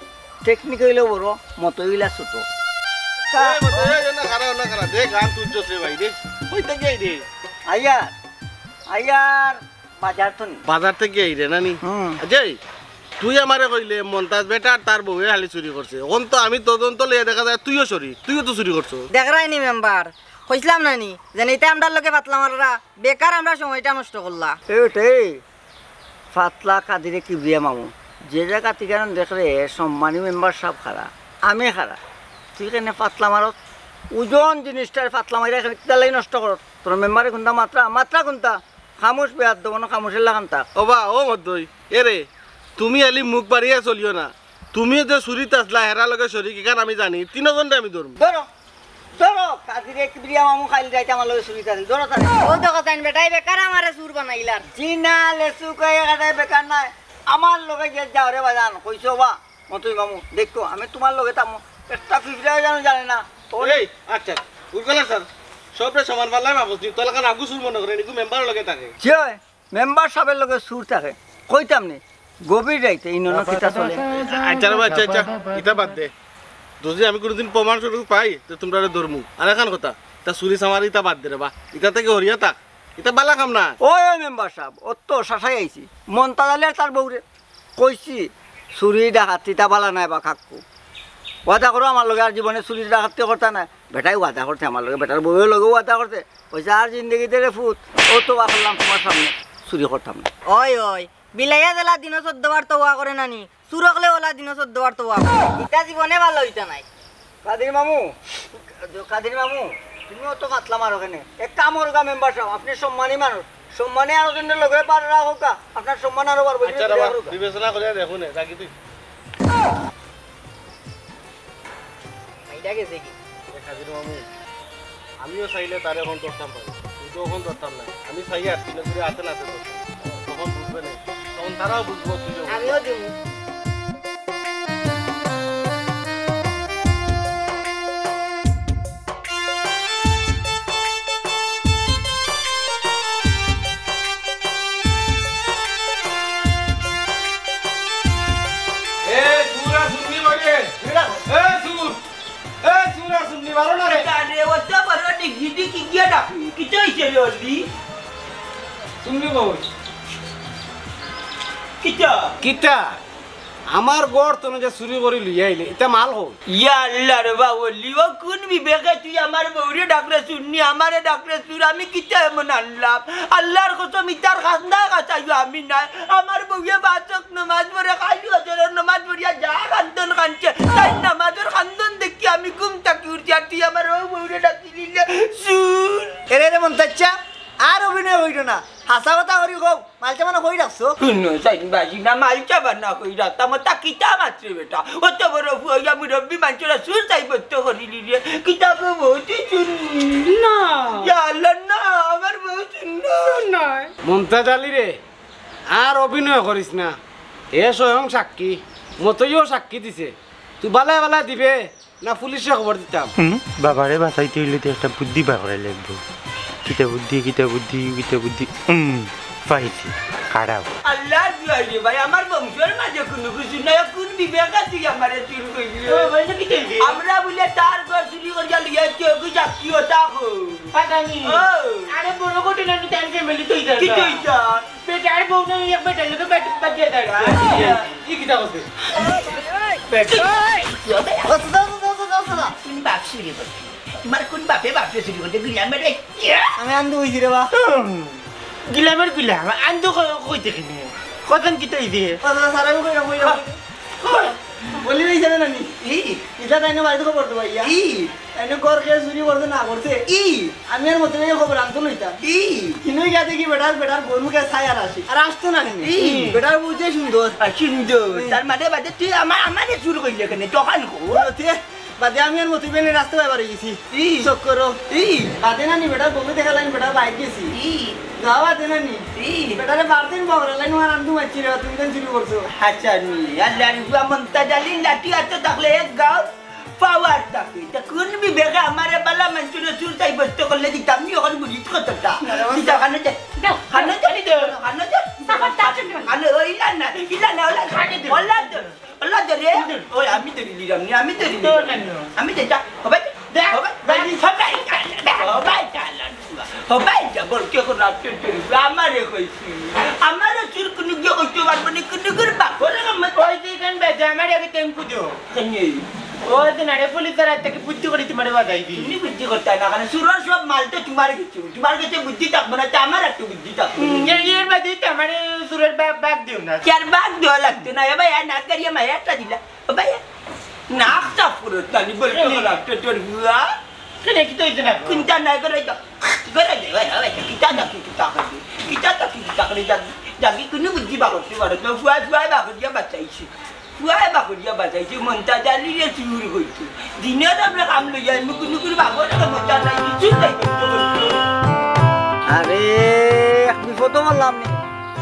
টেকনিক অইলে বড়, মতো অইলা ছোট। এই, মতো, এই, না, খাড়া, না, খাড়া। দে, গান তুলছস রে ভাই, দে। কই থাকি আইরে? আইয়ার, আইয়ার বাজার তো নি। বাজার থাকি আইরে না নি? হুম। আচ্ছা, এই, তুই আমারে কইলে মন্তাজ বেটা আর তার বউয়ে খালি চুরি করছে। অখন তো আমি তদন্ত লইয়া দেখা যায় তুইও চুরি, তুইও তো চুরি করছস। দেখরায় নি মেম্বার, কইছলাম না নি, যেন ইতা আমরার লগে ফাতলা মাররা, বেকার আমরার সময়টা নষ্ট করলা। এই উঠে, এই ফাতলা কাদিরে কিবরিয়া মামু, যে জাগা ঠিকানা দেখরে সম্মানী মেম্বার সাব খাড়া, আমি খাড়া, তুই কেনে ফাতলা মারত? ওজন জিনিসটার ফাতলা মারিয়া কেনে কিতার লাগি নষ্ট করত? তোর মেম্বারে কুন্তা মাতরা, মাতরা কুন্তা? খামোশ বেয়াদ্দব, অনো খামোশের লাখান থাক। ওবা, ও মদ্দই, এ রে, তুমি আলি মুখ বাড়িয়া চলিও না। তুমিও যে চুরিত আছলা, হেরার লগে শরিক, ইখান আমি জানি। তিনোজনরে আমি ধরমু। ধরো, ধরো, কাদিরে কিবরিয়া মামু খাইল যাইতে আমার লগে চুরিত আছিল। ধরো তারে। ও তো কথা বেটায় বেকার আমারে চুর বানাইলার। জি না, লেচু কয়ে কাটায় বেকার নায়। আমার লগে যে যাও রে বাজান, কইছো বা, মতই মামু, দেখো, আমি তুমার লগে তামু। একটা ফিফড়াও জানো জানে না। ও এই, আচ্ছা, উরকালা স্যার, সবরে সমান পাল্লায় মাপস নি, তোলাখান আগু চুর মনে করে, নিকু মেম্বারর লগে থাকে। জি অয়। মেম্বার সাবর লগে চুর থাকে, কইতাম নি, গভীর রাইতে ইনো কিতা চলে। আচ্ছা রে বা, আচ্ছা, আচ্ছা, ইতা বাদ দে। যদি আমি কুনুদিন প্রমাণ স্বরূপ পাই, তে তুমরারে ধরমু। আর এখান কথা, তা চুরি চামারি ইতা বাদ দে রে বা, ইতা থাকি হরিয়া থাক, ইতা বালা কাম না। ওই, ওই মেম্বার সাব, অত শাসাই আইছি, মন্তাজ আলী আর তার বউরে কইছি, চুরি ডাকাতি ইতা বালা নায় বা কাকু। ওয়াদা করো আমার লগে আর জীবনে চুরি ডাকাতি করতা নায়। বেটায় ওয়াদা করছে আমার লগে, বেটার বউর লগে ওয়াদা করছে। কইছে, "আর জিন্দেগিতে রে ফুত, অতবা করলাম তুমার সামনে, চুরি করতাম না।" ওই, ওই, বিলাইয়ে যেলা দিনো চৌদ্দ বার তওবা করে না নি, চুর অকলে অলা দিনো চৌদ্দ বার তওবা করে। ইতা জীবনে ভালা অইতা নায়। কাদির মামু, কাদির মামু, তুমি অত ফাতলা মারো কেনে? এক কাম করুক্কা মেম্বার সাব, আপনে সম্মানী মানুষ, সম্মানে আরো জনর লগে পার রাখুক্কা, আপনার সম্মান আরো বাড়বো। আচ্ছা রে বা, বিবেচনা করিয়া দেখো নে, রাখি তুই। মাইরা গেছে কি? এ কাদির মামু, আমিও চাইলে তারে অখন ধরতাম পারি, কিন্তু অখন ধরতাম না। আমি চাইয়ার তিনো জুড়ি আতে নাতে ধরতাম। তখন বুঝবে না, তখন তারাও বুঝবো তুই যে আমিও দিমু। এ, চুর আর চুরনি বাড়ি। এ, চুর। এ, চুর আর চুরনি, বারো না রে। আরে, অত বড় ডিগি ডিগি গিয়া না। কিতা অইছে রে, অলি? চুরনি কই? কিতা? কিতা? আমার ঘর তনে যে চুরি করি লইয়া আইলে, ইতা মাল কই? ইয়া আল্লাহ রে বা, অলি, ও কুন বিবেকে তুই আমার বউরে ডাকরে চুরনি, আমারে ডাকরে চুর, আমি কিতা এমন আনলাম? আল্লাহর কসম, ইতার খান্দায় কাছাইও আমি নাই। আমার বউয়ে পাঁচ ওয়াক্ত নমাজ পড়ে, খালি ফজরর নমাজ পড়িয়া যা কান্দন কানছে, তাইর নমাজর কান্দন দেখি আমি ঘুম থাকি উঠছি, আর তুই আমার ও বউরে ডাকি দিলে চুর। এরে রে মন্তাজ চাচা, আর অভিনয় অইলো না। আছা কথা করি কও, মালটা মানে কই রাখছো? হুনো, সাইন বাজি না, মালটা বানা কই রাখতাম, ওটা কিতা মাত্রে বেটা? অত বড় ফুয়া মুরব্বি মানষরে চুর সাব্যস্ত করিলি রে, কিতা গো বউত সুন্দর। না। ইয়া আল্লাহ, না, আমার বউত সুন্দর। সুন্দর। মমতাজ আলী রে, আর অভিনয় করিস না, এ স্বয়ং সাক্ষী, মতইও সাক্ষী দিছে, তুই বালায় বালায় দিবে, না পুলিশে খবর দিতাম? হুম, বাবারে বাঁচাইতে অইলে তো একটা বুদ্ধি বার করা লাগবো। কিতা বুদ্ধি, কিতা বুদ্ধি, কিতা বুদ্ধি? হুম, পাইছি, খাড়াও। আল্লার দুয়াই রে ভাই, আমার বংশর মাঝে কুনু কিছু নাই, কুন বিবেকে তুই আমারে চুর কইলি? ও ভাই, না কিতা অইছে? আমরা বুলে তার ঘর চুরি করিয়া লইয়া কেউ কি যাত্রী হতা হো। পাতা নি। ও। আরে বড় ঘটনা নি, তার ফ্যামিলি তুই জানতা। কিতা অইছে? বেটার বউ না, এক বেটার লগে বেট-, বাজিয়া দাঁড়া। আচ্ছা। ই কিতা করছে? বেটা। দোস্ত, দোস্ত, দোস্ত, দোস্ত, দোস্ত। কোন বাপ চুরি করছে? তোমার কোন বাপে বাপরে চুরি করছে? গুলামের বাচ্চা। আমি আন্দু অইছি রে বা। হুম। গুলামের গুলাম, আন্দু ক-, কই দেখি নি? কতন কিতা অইছে? ও, দোস্ত, স্যার, আমি কইরাম, কইরাম। কই? বলি রইছে না নানি? ই। ইটা তাই না বাড়িতে খবর তো ভাইয়া। ই। এনে ঘর কে চুরি করছে না করছে? ই। আমি আর মতে এই খবর আনতো লইতাম। ই। কিনু গিয়া দেখি বেটার, বেটার বউর মুখে ছাই আর আসি। আর আসতো না কেনে? ই। বেটার বউ যে সুন্দর। আর সুন্দর। হুম। তার মানে বাদে তুই আমার, আমারে চুর কইলে কেনে? তখন কো। ও, তে, বাদে আমি আর মতে বেনে রাস্তা বাই বাড়ি গেছি। ই। চক্করো। ই। বাদে নানি বেটার বউরে দেখা লাইন বেটার বাইক গেছি। ই। গাওয়া দে নানি। ই। বেটারে বারদিন বাবরা লাইন মারান দু মারছি রে, তুমি কেন চুরি করছো? আচ্ছা নি, আল্লাহ রে, বুয়া মমতাজ আলীর লাঠি আতো থাকলে এক গাও পাওয়ার থাকে। তা কোন বিবেকে আমারে বালা মানষরে চুর সাব্যস্ত করলে দিতাম নি, অখন বুঝিস কতটা। না, না, দিতা, খানো দে। দাও, খানো দে, খালি দাও। খানো দে। সাফার তার জন্য। খানো, ও ইলা না, ইলা না, ওলা। খালি দাও। ওলা দে। ওলা দে রে। ওই আমি ধরি লিরাম নি, আমি ধরি তোর লিরাম। কেন? আমি দে, যা। হবাই, দে, হবাই, হবাই। হবাই, হবাই, হবাই, যা, বল, কে কোন রাত চুরি করবে? আমারে কইছি। আমারে চুর কুনু গিয়ে কইতে পারবো না, কুনু করে বাপরে আমার ওই যে এখান বেজে আমার আগে টেম্পু দিও। কেনে? ও যে নারে পুলিশ তারা থেকে বুদ্ধি করে তোমারে বাজাই দি। তুমি বুদ্ধি করতে না, কারণ চুরর সব মাল তো তোমার কিছু। তোমার কাছে বুদ্ধি থাকবো না, তে আমার একটু বুদ্ধি থাকবো। হুম, এ-, এর বাদে তো আমারে চুরর বা-, বাগ দিও না। কি আর বাগ দেওয়া লাগতো না? এ ভাই, আর নাক গাড়িয়ে মায়া একটা দিলা। ও ভাই, নাক সাফ করো, তানি বলতে কেনে? হলো, তো তোর বুয়া। কেনে, কিতা অইছে না? চিন্তা নাই করে তো। করে দে, ভাই, ভাই, কিতা না, কি কিতা করবি? কিতা তো কি কিতা করে যাবি? যাবি, কুনু বুদ্ধি বার করতে পারো তো, বুয়া, বুয়া বার করিয়া বাঁচাইছি। পুয়ায় বাকরিয়া বাজাইছে, মন্তাজ আলীরে চুর কইতো। দিনের আমরা কাম লইয়া নুকু নুকুর বাগর একটা মজা নাই, কিছু নাই করতে করতে। আরে, এক বিপদো মারলাম নি।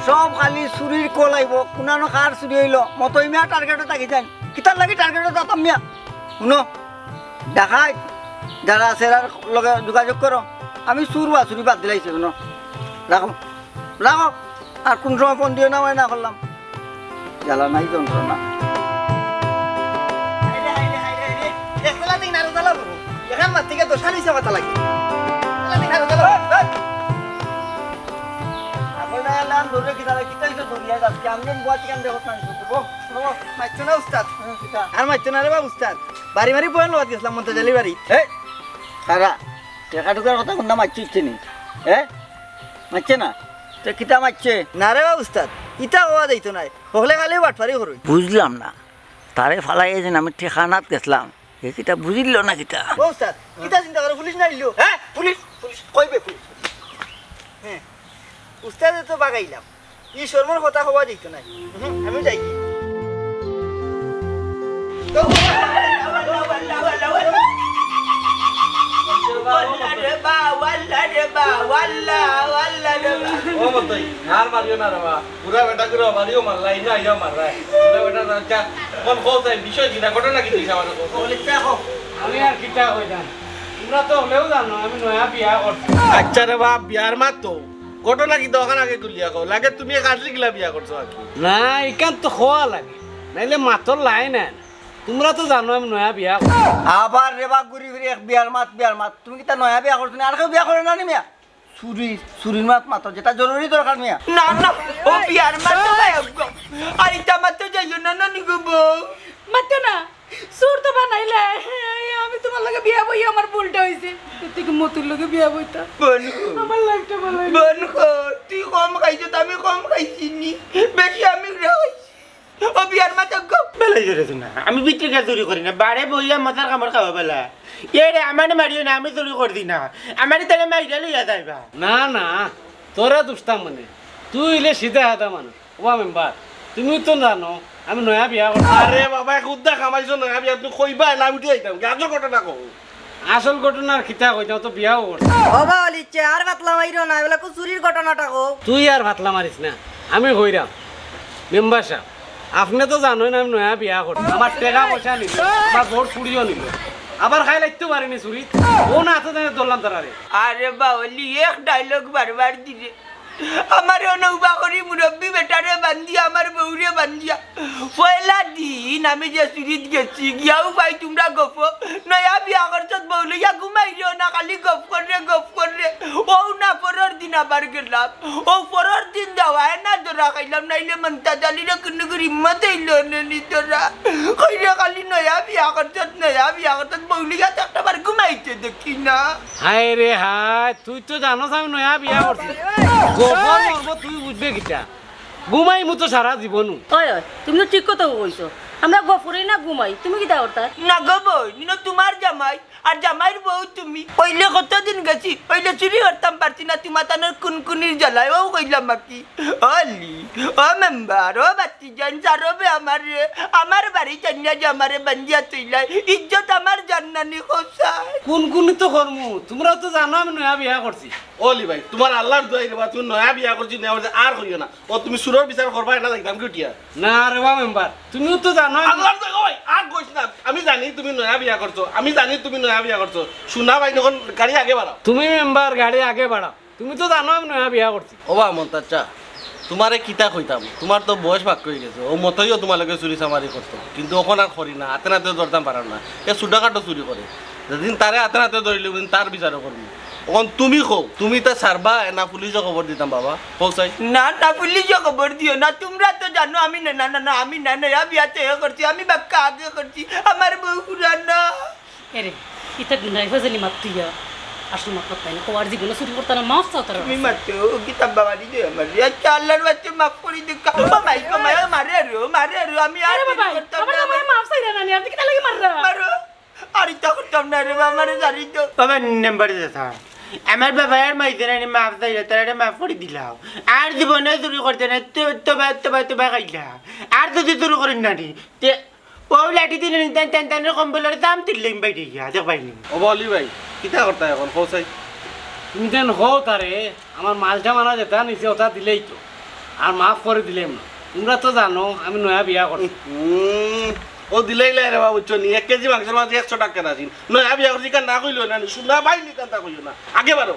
সব খালি চুরির কল আইবো, কুনানো কার চুরি অইলো, মতই মিয়া টার্গেটো থাকি যাইন। কিতার লাগি টার্গেটো থাকতাম মিয়া? হুনো, ডাকাইত যারা আছে, এরার লগে যোগাযোগ করো। আমি চুর বা চুরি বাদ দিলাইছি, হুনো। রাখো, রাখো। আর কোন সময় ফোন দিও না, হয় না করলাম। জ্বালা নাই যন্ত্রণা। হায়রে, হায়রে, হায়রে, হায়রে। একতলা দিন আরো জ্বালা বড়। এখান মাত থেকে দোষা নিচে কথা লাগে। একতলা দিন আরো জ্বালা বড়। এই, এই। আপনি না এলে আমি ধরে কি দাঁড়ায়, কিতা হইছে ধরিয়া যাচ্ছে? আমি যেন বুয়া চিকেন দেখো না, শুধু। ও, ও, মারছো না উস্তাদ? হুম, কিতা? আর মারছো না রে বাবা উস্তাদ। বাড়ি বাড়ি বয়ান লওয়াত গেছিলাম মন্তাজ আলী বাড়ি। এই, খারা, টেকা টুকার কথা কোনটা মারছিস চিনি? হ্যাঁ? মারছে না? তে কিতা মারছে? না রে বা উস্তাদ, ইতা কওয়া যাইতো নায়। হকলে খালি বাটপারি করইন। বুঝলাম না, তারে ফালাইয়া যেন আমি টেকা আনাত গেছলাম, হে কিতা বুঝিল না কিতা? ও উস্তাদ, কিতা চিন্তা করো, পুলিশ না আইলো? হ্যাঁ, পুলিশ, পুলিশ, কইবে পুলিশ। হ্যাঁ, উস্তাদে তো বাগাইলাম, ই শরমর কথা কওয়া যাইতো নায়। হুম, আমি যাই কি? ওয়াল্লা রে বা, ওয়াল্লা রে বা, ওয়াল্লা, ওয়াল্লা রে বা। ও মতই, আর মারিও না রে বা। বুড়া বেটা করে মারিও মারলা, ইনো আইয়া মারলা। বুড়া বেটা না, যা, কোন কও চাই, বিষয় কিতা, ঘটনা কিতা অইছে আমারে কও। আমি আর কিতা কইতাম? তোমরা তো হকলেউ জানো, আমি নয়া বিয়া করছি। আচ্ছা রে বা, বিয়ার মাত তো। ঘটনা কিতা অখান আগে খুলিয়া কও। লাগে তুমি কাজলি গিলা বিয়া করছো আর কি। না, ইখান তো কওয়া লাগে। নাইলে মাতর লাইন নাই। তোমরা তো জানো আমি নয়া বিয়া করছি। আবার রে বা ঘুরি ফিরি এক বিয়ার মাত, বিয়ার মাত। তুমি কিতা নয়া বিয়া করছো না? আর কেউ বিয়া করে না নি মিয়া? চুরির, চুরির মাত মাতো, যেটা জরুরি দরকার মিয়া। না, না, ও বিয়ার মাত তো ভাই, আর ইতা মাত তো যাইও না, না নিগো বউ। মাতো না। চুর তো বানাইলে, আমি তোমার লগে বিয়া বইয়া আমার ভুলটা অইছে। এর থেকে মতুর লগে বিয়া বইতা। বনু। আমার লাইফটা ভালা অইলো। বনু, তুই কম খাইছস, আমি কম খাইছি নি। বেশি আমি খাইছি। ও বিয়ার মাত গো। বেলাই ধরেছে না। আমি বিক্রি কাজ চুরি করি না। বারে বইয়া মজার কামড় খাওয়া বেলা। এ রে, আমারে মারিও না, আমি চুরি করছি না। আমারে তাহলে মাইরা লইয়া যাইবা। না, না। তোরে দুষতাম মানে? তুই অইলে সিধা সাদা মানুষ। ওবা মেম্বার, তুমিও তো জানো আমি নয়া বিয়া করছি। আরে বাবা, এক উদ্দা কামাইছো নয়া বিয়া, তুমি কইবা না উঠি আইতাম। আসল ঘটনা কও। আসল ঘটনা আর কিতা কইতাম, তো বিয়াও করছি। ওবা অলিচ্ছে, আর ফাতলা মারিও না, এগুলা কু চুরির ঘটনাটা কও। তুই আর ফাতলা মারিস না, আমি কইরাম। মেম্বার সাব, আপনে তো জানইন আমি নয়া বিয়া করছি। আমার টেকা পয়সা নিল, আমার বউর চুড়িও নিল, আবার খাইল আইতো পারিনি চুরি। ও না আছে জানি ধরলাম তারারে। আরে বাউলি, এক ডায়লগ বারবার দিরে। আমারে অনো উবা করি মুরব্বি বেটারে বান্দিয়া, আমার বউরে বান্দিয়া। পয়লা দিন আমি যে চুরিত গেছি, গিয়াউ ভাই তুমরা গফ, নয়া বিয়া করছত বউ লইয়া ঘুমাইরেও না, খালি গফ কররে, গফ কররে। অউ না পরর দিন আবার গেলাম। অউ পরর দিন দেওয়ায় না ধরা খাইলাম, নাইলে মন্তাজ আলিরে কুনু করি হিম্মত অইলো না নি ধরা। কইরে খালি নয়া বিয়া করছত, নয়া বিয়া করছত, বউ লইয়া তো একটা বার ঘুমাইতে দেখি না। হায় রে হায়, তুই তো জানোস আমি নয়া বিয়া করছি। গফর মর্ম তুই বুঝবে কিতা? ঘুমাইমু তো সারা জীবনও। ওই, ওই, তুমি তো ঠিক কথা কইছো। আমরা গফ করি না ঘুমাই, তুমি কিতা করতায়? না গো বইন, ইনো তুমার জামাই, আর জামাইর বউ তুমি। অইলে কতদিন গেছি, অইলে চুরি করতাম পারছি না, তুমার তানর কুনকুনির জ্বালায়, অউ কইলাম আর কি। অলি, ও মেম্বার, ও বাত্তি জান, ছাড়ো বে আমারে, আমার বাড়ি টানিয়া যে আমারে বান্দিয়া থইলায়, ইজ্জত আমার যার না নি কও চাই। কুনকুনি তো করমু, তুমরা তো জানো আমি নয়া বিয়া করছি। অলি ভাই, তুমার আল্লার দোয়াই রে বা, তুমি নয়া বিয়া করছি, নয়া করছি, আর কইও না। ও তুমি চুরর বিচার করবায় না, যাইতাম কি উঠিয়া? না রে বা মেম্বার, তুমিও তো জানো আমি আল্লার দোয়াই, ওই, আর কইস না। আমি জানি তুমি নয়া বিয়া করছো, আমি জানি তুমি নয়া বিয়া করছো। সোনা ভাই, অখন গাড়ি আগে বাড়াও। তুমি মেম্বার, গাড়ি আগে বাড়াও। তুমি তো জানো আমি নয়া বিয়া করছি। ওবা মন্তাজ চাচা, তুমারে কিতা কইতাম, তুমার তো বয়স বাক্কা অইগেছে, অউ মতইও তুমার লগে চুরি চামারি করতো, কিন্তু অখন আর করি না, আতে নাতে ধরতাম পারার না, এ ছুটাখাটো চুরি করে। যেদিন তারে আতে নাতে ধরিলে, অউদিন তার বিচারও করমু। অখন তুমি কও, তুমি তা ছাড়বায় না পুলিশো খবর দিতাম বাবা? কও চাই। না, না, পুলিশো খবর দিও না, তুমরা তো জানো আমি না, না, না, না, আমি না, নয়া বিয়া তো এ করছি, আমি বাক্কা আগে করছি, আমার বউ পুরানা। এরে, ইতা গুন্ডাই ফজলি মাত তুইয়া। আসল মাত মাত তাই না, কওয়ার জীবনে চুরি করতা না, মাফ চাও তারা তুমি কাছে। মাতো, ও কিতা বাবা দিছে আমার। আচ্ছা, আল্লার বাস্তে মাফ করি দে। ও মাই গো, মাই, ও মারে রে, ও মারে রে, আমি আর আরে বাবা, চুরি করতাম আমার না। আমার মাফ চাইরা না নি, আপনি কিতা লাগি মাররা? মারো, আর ইতা করতাম না রে বাবা, আমারে ছাড়ি দেও। বাবা, নাম্বার দে থাক। আমার বাবা আর মাইতে না নি, মাফ চাইরা, তারারে মাফ করি দিলাও। আর জীবনে চুরি করতে না, তো-, তোবা, তোবা, তোবা খাইলা। আর যদি চুরি করেন না নি, তে ও লাঠি দিলে নি, তেন, তেন, তেন, কম্বলর দাম তিল্লেম বাইরে গিয়া, দেখবায় নি। ও বলি ভাই, কিতা করতা অখন, কও চাই? তুমি তেন কও তারে, আমার মালটা মারা যেতা নিছে, ওটা দিলাইতো। আর মাফ করি দিলাম না। তুমরা তো জানো, আমি নয়া বিয়া করছি। হুম, ও দিলাইলা রে বাবা, বুঝছো নি? এক কেজি মাংসর মাঝে একশো টাকা রাখি। নয়া বিয়া করছি, কান না কইলো না, নি, সোনা ভাই নি, কান তা কইলো না। আগে বাড়ো।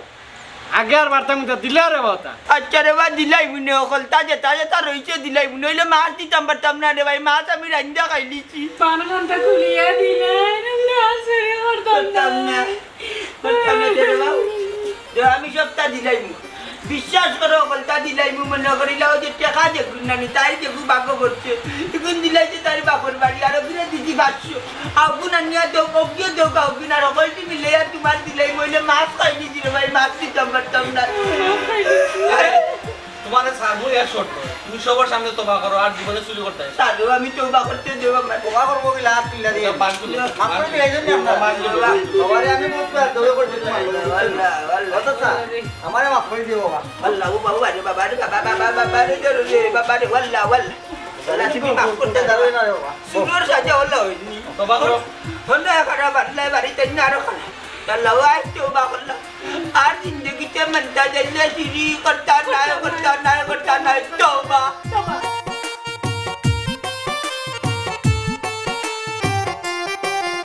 আগে আর বাড়তাম কিতা, দিলা রে বাবা তা। আচ্ছা রে বা, দিলাইমু নে, অকলতা যেতা যেতা রইছে দিলাইমু নে, অইলে মাছ দিতাম পারতাম না রে ভাই, মাছ আমি রান্দা খাইলিছি। পান খানটা খুলিয়া দিলে, না, চুরি করতাম না। করতাম না। করতাম না রে বা। দে, আমি সবটা দিলাইমু। বিশ্বাস করো, অকলতা দিলাইমু, মনো করিলাও যে টেকা দেখুন না নি, তাই দেখু বাক্কা করছে। এখন দিলাইছে তার বাপর বাড়ি, আর ওগুলো দিদি বাঁচছো। আগুন আনিয়া দেও, কবিয়ে দেও, কাউকে না, রকলটি মিলে আর তোমার দিলাই মইলে মাছ খাইনি ছিল ভাই, মাছ দিতাম পারতাম না। তোমারে ছাড়বো, এর শর্ত, তুমি সবার সামনে তওবা করো, আর জীবনে চুরি করতে না। ছাড়ো, আমি তওবা করতে দেব আমার। তওবা করবো কি লাশ তুইলা দিয়ে? এটা বাদ দিলো। মাফ করে দিলাই জন্য আমরা। বাদ দিলো। বাবারে আমি মুখ করে দৌড়ে করছি তোমার লগে। আল্লাহ, আল্লাহ। অত স্যার, আমারে মাফ করে দিও বাবা। আল্লাহ, ও বাবা রে, বাবা রে, বাবা, বাবা, বাবা রে, জোরে রে, বাবা রে, আল্লাহ, আল্লাহ। আল্লাহ, তুমি মাফ করতে দাও। চুরর সাজা অলা অইনি। তওবা করো। হন্ডা খারাপ, আল্লাহ বাড়িতে না আরো খারাপ। আল্লাহ, আজ তওবা করলাম। আর জিন্দেগিতে মনটা যাইলে চুরি করতা নায়, করতা নায়, করতা নায়। তওবা।